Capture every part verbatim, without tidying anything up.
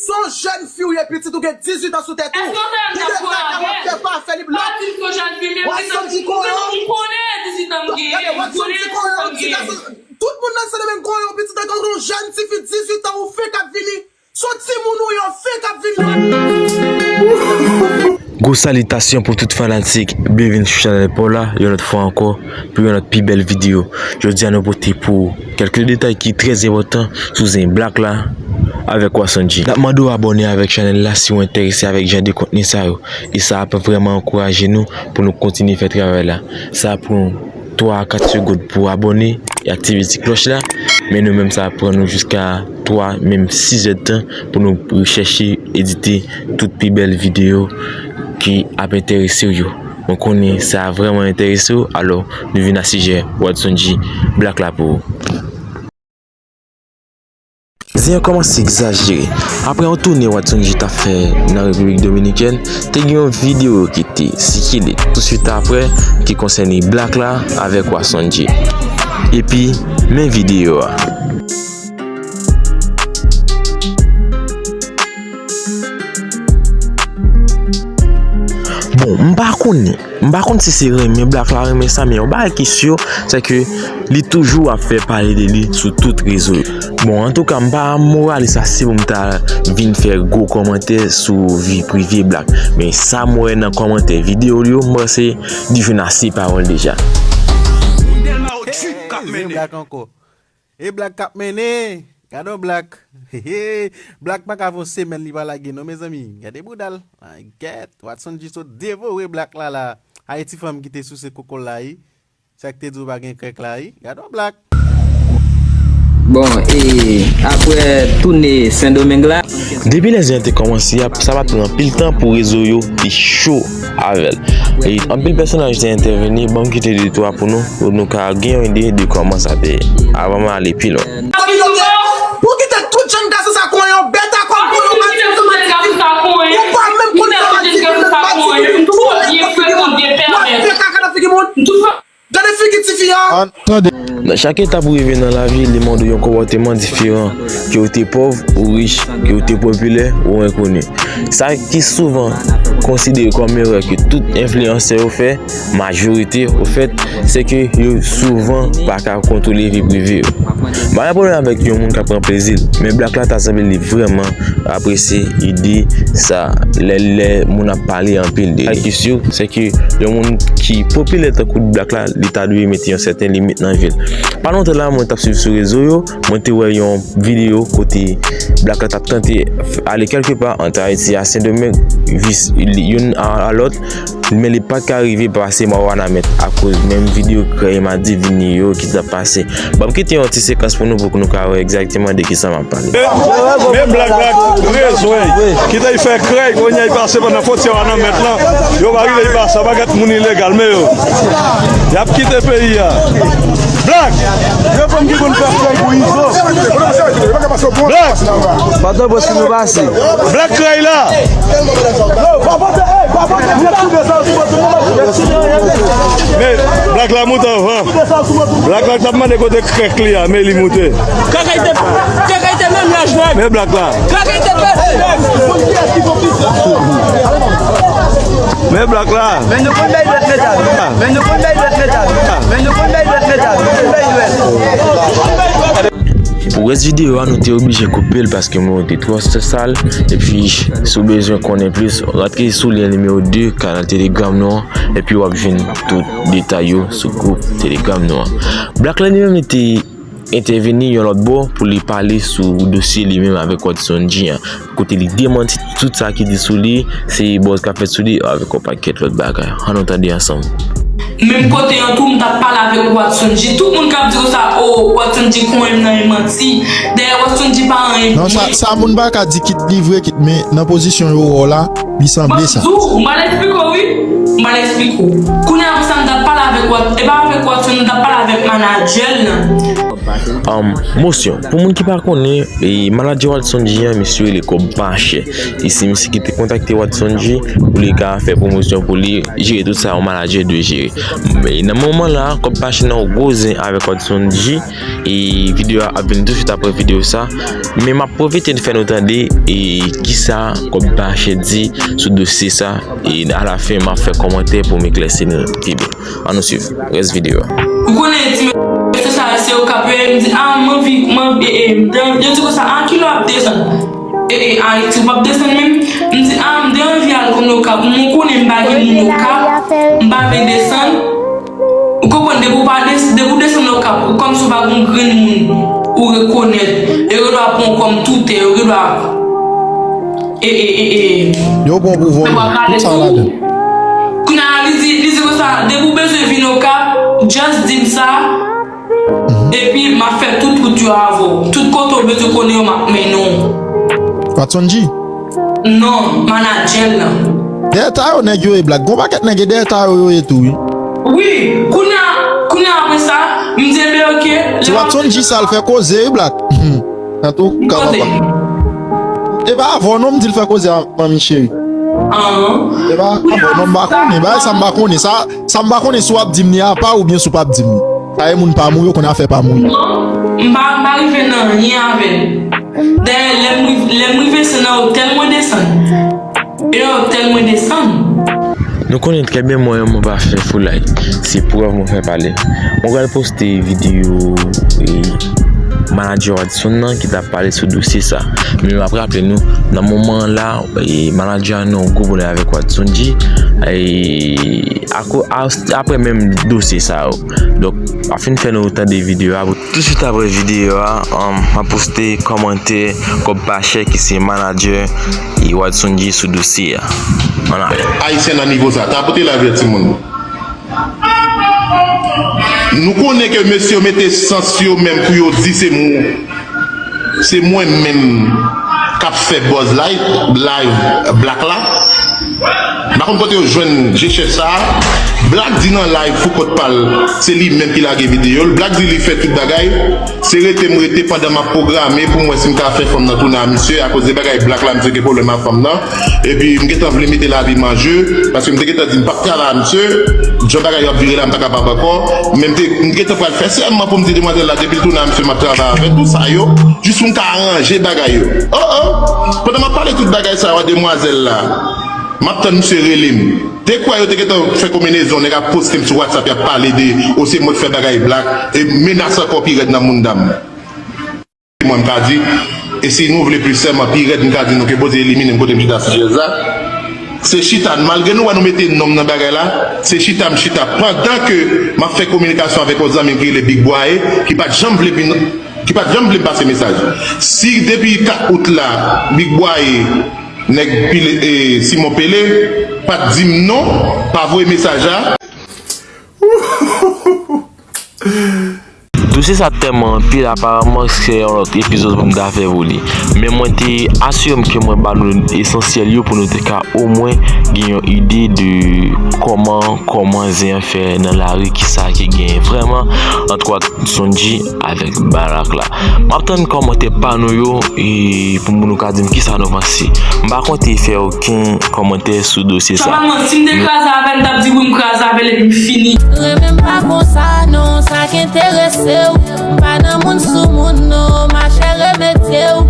Se yon jèn fi w ye, pitit, ou gen dizuit an sou tèt ou. Èske w te menm t ap konnen avè l? Ou pa di m se yon jèn fi, men pitit, m konnen dizuit an m genyen, m konnen dizuit an m genyen. Gade, Watson ti konnen yon ti gason. Tout moun nan Sendomeng konnen yon pitit, ankò yon jèn tifi dizuit an, ou fenk ap vini. Se yon timoun ou ye, ou fenk ap vini. Gwo salitasyon pou tout fanatik. Byenvini sou chanèl pa w la, yon lòt fwa ankò, pou yon lòt pi bèl videyo. Jodi a, nou pote pou ou kèlke detay ki trè enpòtan sou zen Black la avèk Watson G. N ap mande w abòne avèk chanèl la si w enterese avèk jan de kontni sa yo. E sa ap vrèman ankouraje nou pou nou kontinye fè travay la. Sa ap pran twa a kat segonn pou abòne e aktive ti klòch la. Men nou menm, sa ap pran nou jiska twa, menm sis èdtan pou nou rechèche, edite tout pi bèl videyo ki ap enterese w yo. Mwen konnen sa vrèman enterese w, alò nou vin a sijè Watson G Black la pou ou. Zen an kòmanse egzajere. Apre yon toune Watson G t ap fè nan Repiblik Dominikèn, te gen yon videyo ki te sikile tousuit apre ki konsène Black la avèk Watson G. Epi, men videyo a. Bon, m pa konnen. M pa konn si se renmen Black la renmen sa, men yon bagay ki si, se ke li toujou ap fè pale de li sou tout rezo yo. Bon, antouka, m pa moralis ase pou m ta vin fè gwo kòmantè sou vi prive Black. Men sa m wè nan kòmantè videyo l yo, m panse li jwenn ase pawòl deja. Zen Black ankò. E Black k ap mennen. Gade yon Black. Black pa ka fè yon semèn li pa lage non, mezanmi. Gade bouda l. Ay, gèt. Watson G sot devore Black la la. Ay, ti fanm ki te souse koko l la, wi. Sa k te di w pa gen krèk la, wi. Gade yon Black. Bon, e apre toune Sendomeng la. Depi lè zen an te kòmanse ap, sa pa t pran anpil tan pou rezo yo te cho avè l. E anpil pèsonaj te entèveni, ban m kite de twa pou nou, pou nou ka gen yon ide de kòman sa te ye, avan m ale pi lwen. Pou kite tout jèn gason sa konyen yon bèt a kòb pou nou pa di nou pa di. Ou pa menm konn sa pa di. Ou pa menm konn sa pa di. Ou pa menm konn sa pa di. Gade figi tifi a. Nan chak etap ou rive nan lavi, li mande w yon konpòteman diferan, ke w te pòv ou rich, ke w te popilè ou enkoni. Sa ki souvan konsidere kòm erè ke tout enfliyansè yo fè, majorite, ofèt, se ke yo souvan pa ka kontwole vi prive yo. M pa gen pwoblèm avèk yon moun k ap pran plezi l, men Black la ta sanble li vrèman apresye ide sa lè lè moun ap pale anpil de li. Sa ki si, se ke yon moun ki popilè tankou Black la, li ta dwe mete yon sèten limit nan vi l. Pa lontan la, mwen t ap swiv sou rezo yo, mwen te wè yon videyo kote Black la t ap tante ale kèlkepa ant Ayiti a Sendomeng, vis youn a lòt, men li pa t ka rive pase Mawanamèt akoz menm videyo krèy madivini yo ki t ap pase. Ban m kite yon ti sekans pou nou, pou nou ka wè egzakteman de kisa m ap pale. Men Black la rezwen, kite l fè krèy, kounye a l pase pandan fwontyè Wananmèt lan, yo pa rive pase, pa gad moun ilegal, men yo, y ap kite peyi a. Black! Gen fanm ki konn fè krèy pou Izo. Black! Patwon pwès pou nou pase. Black krèy la! Men Black la moute anvan. Black la t ap mande kote krèk li a, men li moute. Kakay te, kakay te menm laj nèg. Men Black la. Kakay te pèse nèg. Men Black la. Men nou konn bay dwèt medam. Men nou konn bay dwèt medam. Men nou konn bay dwèt medam. Nou konn bay dwèt. Pou rès videyo a, nou te oblije koupe l paske mo yo te twò sal. Epi, si w bezwen konnen plis, rantre sou lyen nimewo de kanal Telegram nou an, epi w ap jwenn tout detay yo sou gwoup Telegram nou an. Black la li menm, li te entèveni yon lòt bò pou li pale sou dosye li menm avèk Watson G an, kote li demanti tout sa ki di sou li, se buzz k ap fèt sou li avèk yon pakèt lòt bagay. Ann nou tande ansanm. Menm kote an tou, m t ap pale avèk Watson G. Tout moun k ap di konsa, o, Watson G konyen m nan, e manti. Dayè, Watson G pa anyen pou mwen. Non, sa, sa moun pa ka di, kit li vre, kit, men nan pozisyon yo wè w la, li sanble sa. Bon, m pral eksplike w, wi. M pral eksplike w. Kounye a konsa, m t ap pale avèk Wat-, e pa avèk Watson, m t ap pale avèk manadjè l lan. Um, mosyon. Pou moun ki pa konnen, e, manadjè Wadson G an, misye rele Kòb Pa Chè. E se misye ki te kontakte Wadson G pou li ka fè pwomosyon pou li, jere tout sa yon manadjè dwe jere. Men nan moman la, Kòb Pa Chè nan yon gwo zen avèk Wadson G, e videyo a ap vin tousuit apre videyo sa. Men m ap pwofite fè nou tande, e, kisa Kòb Pa Chè di sou dosye sa, e alafen m ap fè kòmantè pou m eklèsi nou pi byen. Ann nou swiv rès videyo a. Ou konnen ti mesye sa yo se Okap yo ye, m di, a, m anvi, m anvi, e, e, m di konsa, a, kilè w ap desann? E, e, Ayiti, w p ap desann menm? M di, a, m te anvi al konn Okap, m konnen m pa gen moun Okap, m pa vle desann. Ou konprann, depi w pa des-, depi w desann Okap, ou kòmsi w pa gen grenn moun ou rekonèt. Yo gen dwa pran w kòm toutè, yo gen dwa, e, e, e, e, yo pran pou vòlè, tout sa ladan. Kounye a, li di, li di konsa, depi w bezwen vin Okap, just di m sa, epi m ap fè tout wout yo avè w. Tout kote w bezwen konnen yo, m ap mennen w. Wadson G? Non, manadjè l lan. Dèyè ta yo nèg yo ye, Black. Gon pakèt nèg e dèyè ta yo yo ye tou, wi. Wi, kounye a, kounye a apre sa, m di, enben, oke. Ti Wadson G sa l fè koze, wi, Black. Antouka, papa. E pa avè w non m di l fè koze a, manmi cheri. E pa avè w non, m pa konnen. Bagay sa m pa konnen. Sa, sa m pa konnen si w ap di m li apa oubyen si w p ap di m li. Sa e moun pa m ou, yo konn afè pa m ou. Non, m pa, m pa rive nan anyen avè l. Dayè, lè m riv-, lè m rive se nan otèl mwen desann. E nan otèl mwen desann. Nou konnen trè byen mwen menm mwen pa fè foulay. Se prèv mwen fè pale. Mwen pral poste videyo, e, manadjè Wadson nan ki t ap pale sou dosye sa. Men m ap raple nou, nan moman an la, e, manadjè a nan yon gwo pwoblèm avèk Wadson G. E, ako-, a-, apre menm dosye sa yo. Donk, m ap fin fè nou tande videyo a. Tousuit apre videyo a, um, m ap poste kòmantè Kòb Pa Chè ki se manadjè e Wadson G sou dosye a. Ann ale. Ayisyen nan nivo sa. Tapote live la, timoun. Nou konnen ke mesye yo mete sans yo menm pou yo di se mwen, se mwen menm k ap fè buzz live, live Black la. M pa konn kote yo jwenn je chèf sa a. Black di nan live Fouco t pa l, se li menm ki lage videyo l. Black di li fè tout bagay. Se rete m rete pandan m ap pwograme pou m wè si m ka fè fanm nan tounen a misye. Akoz de bagay Black la, misye gen pwoblèm ak fanm nan. Epi m gentan vle mete lavi m an je, paske m te gentan di m p ap travay a misye. Jan bagay yo ap vire la, m pa kapab ankò. Men m te, m gentan pral fè sèman pou m di demwazèl la, depi l tounen a misye, m ap travay avè l. Tout sa yo, jis pou m ka aranje bagay yo. Oh, oh! Pandan m ap pale tout bagay sa yo a demwazèl la, m ap tann misye rele m. Te kwè yo te gentan fè konbinezon, nèg ap poste m sou WhatsApp, y ap pale de, o se mwen k fè bagay Black, e menas ankò pi rèd nan mounda m. Mwen, m ka di, e si nou vle plis sèman pi rèd, m ka di nou ke Bondye elimine m kote m chita sou chèz la. Se chita, malgre nou wè nou mete non m nan bagay la, se chita m chita pandan ke m ap fè kominikasyon avèk yon zanmi m ki rele Big Bwaye, ki pa t janm vle vin, ki pa t janm vle m pase mesaj. Si depi kat out la, Big Bwaye, nèg Pele, e, Simon Pele, pa t di m non, pa voye mesaj la. Dosye sa tèlman anpil, aparaman se yon lòt epizòd pou m ta fè pou li. Men mwen te asire m ke mwen ba nou esansyèl yo pou nou te ka omwen gen yon ide de kòman, kòman zen an fè nan lari, kisa ki genyen vrèman ant Wadson G avèk Black la. M ap tann kòmantè pa nou yo, e pou nou ka di m kisa nou panse. M pa konte fè okenn kòmantè sou dosye sa. Sa pa manti, m te kraze avè l, m t ap di wi, m kraze avè l epi m fini. Renmen m pa konsa non, sa k enterese w. M pa nan moun sou moun non, machè remete w.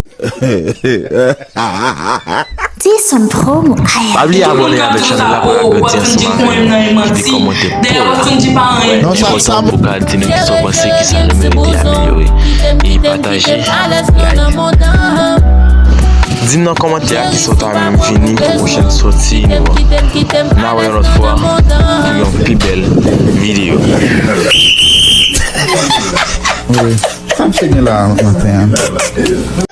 Jason Promo. Pa bliye abòne avèk chanèl la pou n ap grandi ansanm avè nou. Kite kòmantè pou w la. Enpòtan pou w ka di nou kisa w panse, kisa nou merite amelyore. E pataje, like. Di m nan kòmantè a kisa w ta renmen vini pou pwochèn sòti nou an. N a wè yon lòt fwa pou yon pi bèl videyo. Sa misye gen la maten an?